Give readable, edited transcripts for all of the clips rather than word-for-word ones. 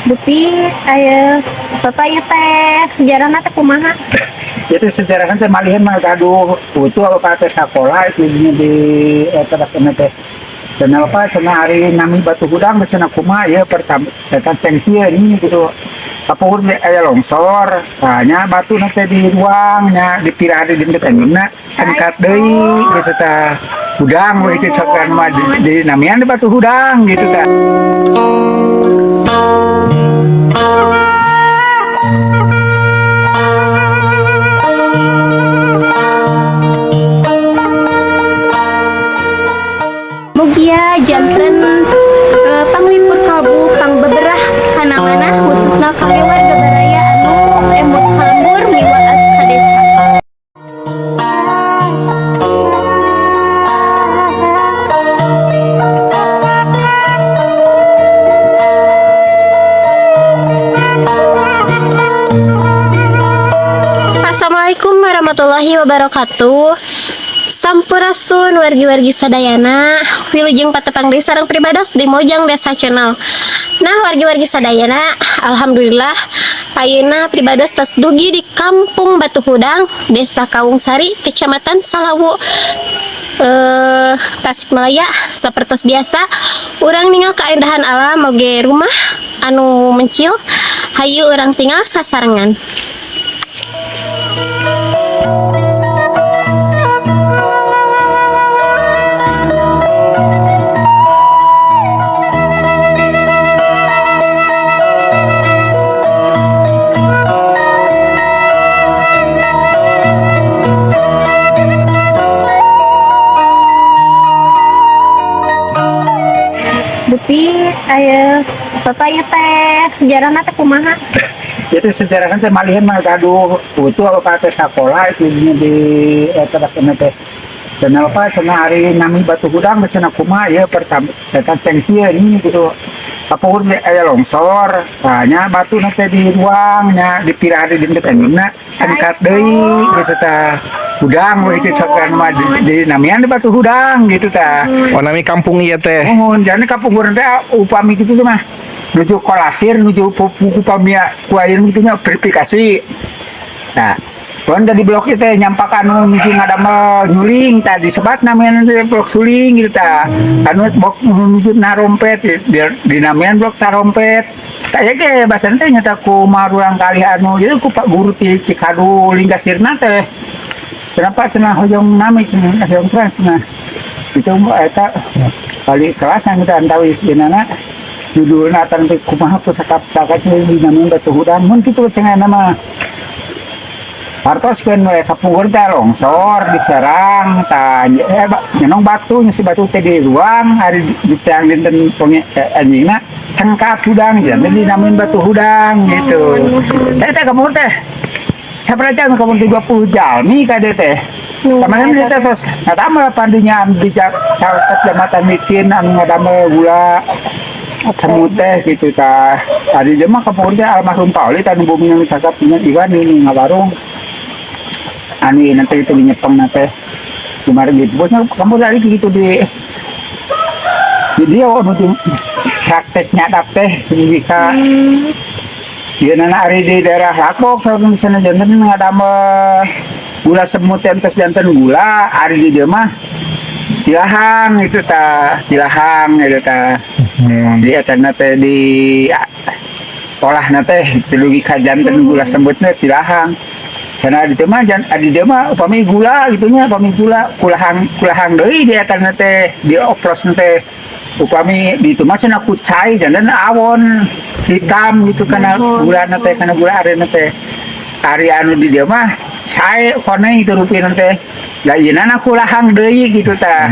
Dupi aya Bapak ieu teh sejarahna teh kumaha? Itu sejarahnya teh malihan mah gaduh utuh apa teh sekolah itu di eta teh cenah apa cenah ari nami Batu Hudang cenah kumaha ieu pertama eta cengsia ini gitu. Kapungkur teh aya longsor, tah nya batu na teh diruang nya dipirah di dinten anjeunna cengkat deui gitu tah. Hudang we itu cokan mah di namian di Batu Hudang gitu tah. Mugia janten panglipur kalbu pangbeberah kana manah, khususna kangge warga baraya anu emut ka lembur miwaas ka desa. Assalamualaikum warahmatullahi wabarakatuh. Sampurasun wargi-wargi sadayana. Wilujeng patepang deui sareng pribados di Mojang Desa Channel. Nah, wargi-wargi sadayana, alhamdulillah ayeuna pribados tos dugi di Kampung Batu Hudang, Desa Kawungsari, Kecamatan Salawu, Tasikmalaya. Sapertos biasa, urang ningal keindahan alam oge rumah anu mencil. Hayu urang tingal sasarengan. Dupi aya Bapak ieu teh sejarahna teh kumaha? Itu sejarahnya teh malihan mah gaduh utuh apa teh sekolah itu di eta teh cenah apa cenah ari nami Batu Hudang cenah kumaha ieu pertama eta cengsia ini gitu. Kapungkur teh aya longsor, tah nya batu na teh diruang nya dipirah di dinten anjeunna cengkat deui gitu tah. Hudang we itu cokan mah di namian di Batu Hudang gitu tah. Oh, nami kampung ieu teh. Muhun, jadi kapungkur teh upami kitu teh mah nuju kolasir nuju upami ku ayeuna kitu nya verifikasi. Nah, pon di blok itu teh nyampak anu nuju ngadamel nyuling tah disebat namanya teh blok suling gitu tah. Anu blok nuju narompet di namian blok tarompet. Tah ieu ge basana teh nyata ku marulang kali anu jadi ku Pak Guru ti Cikadu Linggasirna teh. Kenapa cenah hoyong nami cenah hoyong trans cenah. Itu eta kali kelas yang kita antawis dinana judulna tan teh kumaha ku sakap-sakap di namian Batu Hudang mun kitu cenah nama hartos kan we kapungkur teh longsor diserang tah nyenong batu si batu teh di ruang ari di tiang dinten ponge anjingna cengkat hudang jadi dinamain Batu Hudang gitu. Teh teh kapungkur teh sabaraha jam kapungkur teh 20 jalmi ka dieu teh. Kemarin dia teh terus ngadamel pandinya di kecamatan Micin anu ngadamel gula semut teh gitu tah. Ari dia mah kapungkur teh almarhum Pauli tah nu bumi nu cakap nya Iwan ini ngawarung. Anu ieu nanti itu dinyepeng na teh. Kemarin gitu. Bosnya kamu tadi gitu di dia oh nu praktek nyadap teh bisa. Ieu nana ari di daerah Lakbok saurang sana janten ngadamel gula semut entos janten gula ari di dieu mah tilahang itu tah, tilahang itu tah. Di eta na teh di olahna teh dugi ka janten gula semutna tilahang. Karena di dieu mah jan di dieu mah upami gula gitu nya, upami gula kulahang kulahang deui di eta na teh dioplos teh. Upami di itu mah cenah ku cai janten awon hitam gitu kana gula na teh, kana gula arena teh. Ari anu di dieu mah sae koneng itu rupina teh. Da ieu na kulahang deui gitu tah.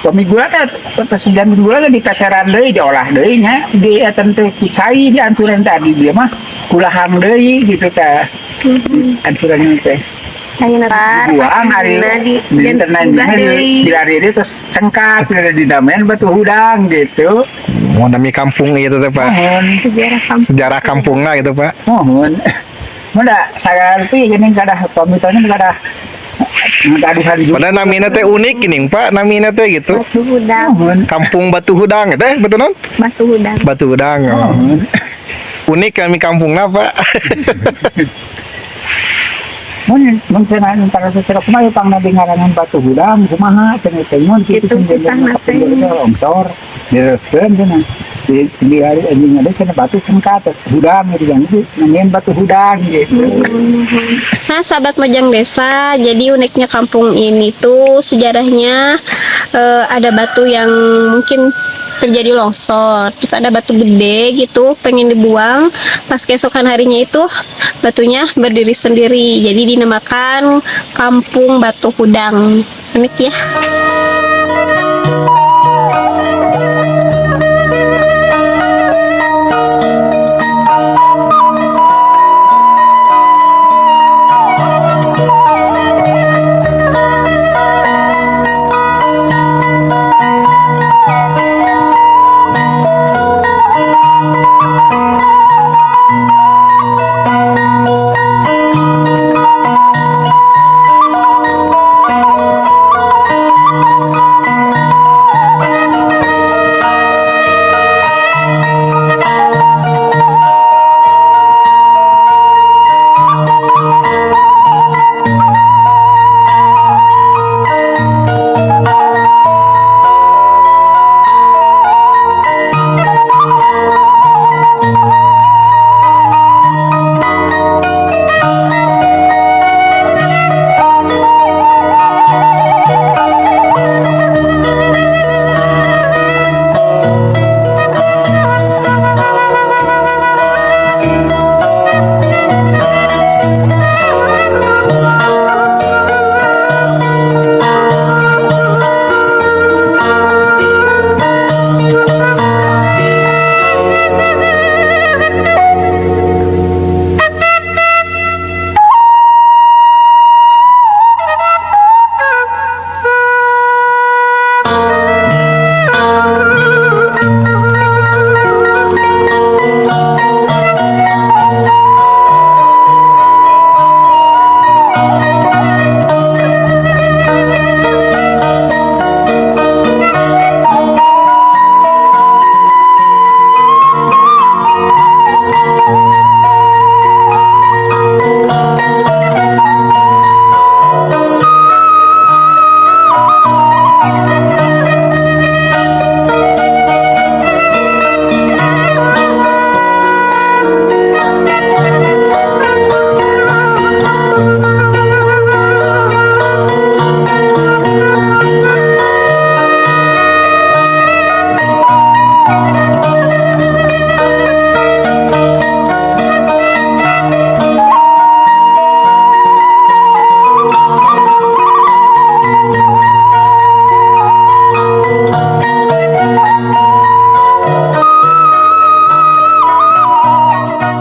Upami gula teh tos janten gula teh dikaseran deui diolah deui nya di eta teh ku cai diancuran teh di dieu mah kulahang deui gitu tah. Ancurannya teh. Ayeuna tar Buang ari di di internet deui. di lari terus cengkat di damian Batu Hudang gitu. Oh, nami kampung ieu teh Pak. Mohon Sejarah kampung. Sejarah kampungna gitu Pak. Mohon. Mun saya itu gini kadah pamitannya kadah gaduhan juga. Padahal namina teh unik gini Pak, namina teh gitu. Batu Hudang. Mohon. Kampung Batu Hudang teh betul non? Batu Hudang. Batu Hudang. Oh. Mohon. Unik nami kampungna, Pak. Mun mun cenah antara secara kumaha pang nabi ngaranan batu hudang kumaha cenah teh mun kitu Gitu, cenah pisang kapungkur teh. teh longsor direskeun cenah di hari anjing ada cenah batu cengkat hudang gitu kan itu namian batu hudang gitu. Nah, sahabat Mojang Desa, jadi uniknya kampung ini tuh sejarahnya ada batu yang mungkin terjadi longsor, terus ada batu gede gitu, pengen dibuang. Pas keesokan harinya itu batunya berdiri sendiri. Jadi dinamakan Kampung Batu Hudang. Unik ya.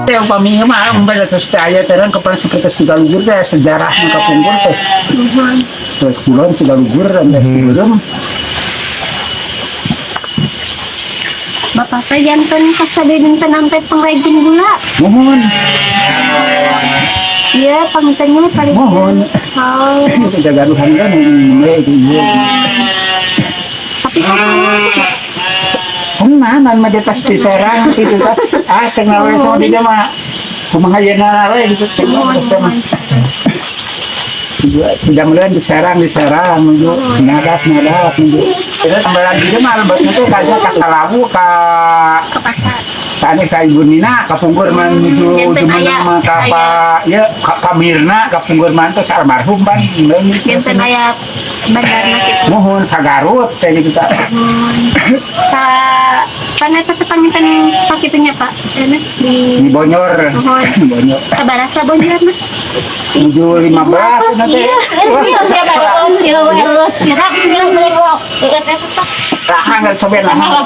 Teh upami mah umpama terus teh aya teh kepala seperti Sigalugur teh sejarah nu kapungkur teh. Terus kulon Sigalugur dan teh sebelum Bapak teh janten kasade dinten sampai pengrajin gula. Mohon. Iya, pangintennya paling Mohon. Oh, Jagaduhan kan mulai itu ieu. tapi kan Tenan mah di atas di Serang gitu tah. Ah cenah we sama dia mah kumaha yeuna we gitu cenah teh mah. Tidak mudah di Serang menuju ngadap ngadap menuju. Terus tambahan juga mah lebatnya teh kaja ka Salawu ka ke pasar. Tani ka Ibu Nina kapungkur mah menuju Janten jumeneng aya- mah ka Pak ya ka Mirna kapungkur mah teh almarhum pan. Janten aya bandarna kitu. Mohon ka Garut kayak gitu tah. Sa pan eta teh panginten sakitunya Pak. Enak di Di Bonyor. Mohon. Bonyor. Kabarasa Bonyor mah. Menuju 15 nanti. Iya, iya, siapa ya, ya, Rahang kan coba rahang.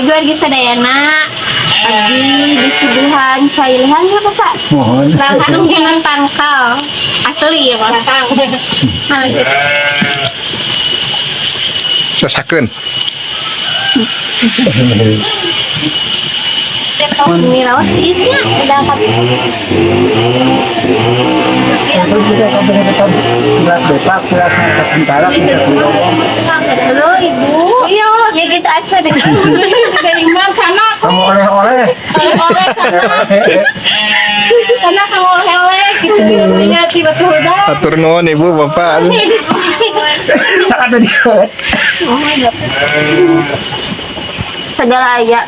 Wargi sadayana pagi di Suduhan Sailihan ya Bapak. Mohon. Langsung dengan tangkal asli ya Pak. Nah, Sesakeun. ini rawas tiisnya udah angkat. Terus juga kampung beton gelas bepak, gelas sementara. Halo Ibu. Iya, ya gitu acan. Dari mana sana? Kamu oleh-oleh. Oleh-oleh sana. Karena kamu oleh-oleh gitu nya ti Batu Hudang. Hatur nuhun, Ibu, Bapak. Sangat tadi. Segala aya.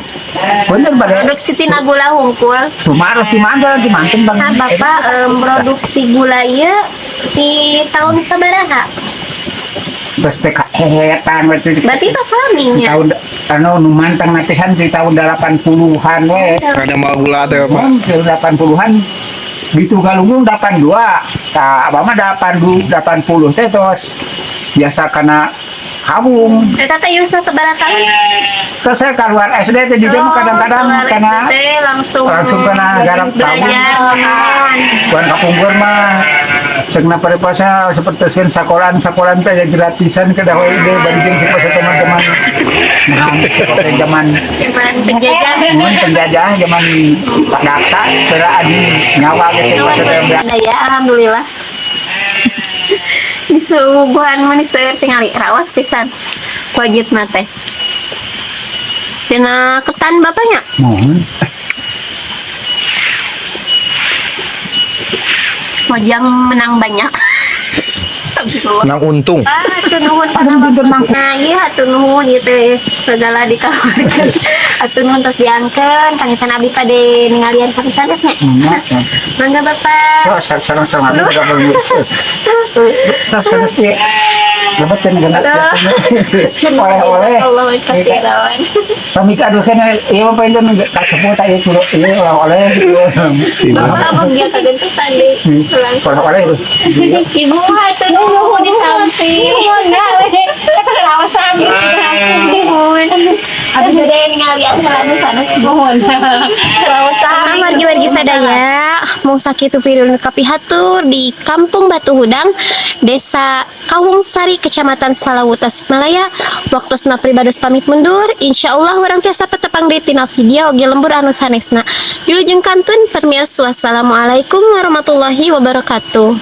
Bener pada Produksi tina gula hungkul. Sumaros di mana di manten, Bang. Nah, Bapak produksi gula ieu di tahun sabaraha? Terus teh hehetan berarti. Berarti pas di laminya. Tahun anu nu manteng natisan di tahun 80-an we. Ada mau gula teh, Pak. Hmm, tahun 80-an gitu Galunggung 82. Tah, abah mah 80 80 teh terus biasa kana kawung. Eta teh yuswa sabaraha tahun? Terus saya keluar SD teh di mah kadang-kadang keluar karena SD langsung langsung kana garap belajar. kawung. Bukan kapungkur mah Cekna paripasa seperti sen sekolahan sekolahan teh yang gratisan ke dah we bari jeung seperti teman-teman. Nah, seperti zaman Zaman penjajah. mun penjajah, zaman Pak Dakta kira adi nyawa gitu seperti Ada ya, alhamdulillah. Disuguhan mah seueur, tingali rawas pisan. Wajib teh. Tina ketan bapaknya. Mohon. Mojang menang banyak. Astagfirullah. Nang untung. Ah, hatur nuhun. Aduh, pinter mangkuk. Nah, iya, hatur nuhun ieu teh segala dikawarkeun. Hatur nuhun tos diangkeun, pangitan abdi pada ningalian ka sanes nya. Mangga, Bapak. Oh, sareng-sareng abdi juga perlu. Terus terus ya. Dapat kan kena oleh-oleh. Allah kasih lawan. Kami aduh kan ieu mah pengen kasepuh tak ieu kudu ieu oleh-oleh. Bapak abang dia kagentosan deui. Pulang. Oleh-oleh itu. Ibu hatur nuhun di samping. Nuhun ya, we. Eta rawasan. Nuhun. Abdi bade ningalian heula sanes, nuhun. Rawasan. Wargi-wargi sadaya, mung sakitu video nu kapihatur di Kampung Batu Hudang, Desa Kawung Sari, Kecamatan Salawu, Tasikmalaya. Waktosna pribados pamit mundur. Insyaallah urang tiasa patepang deui tina video oge lembur anu sanesna. Wilujeng kantun permios, wassalamualaikum warahmatullahi wabarakatuh.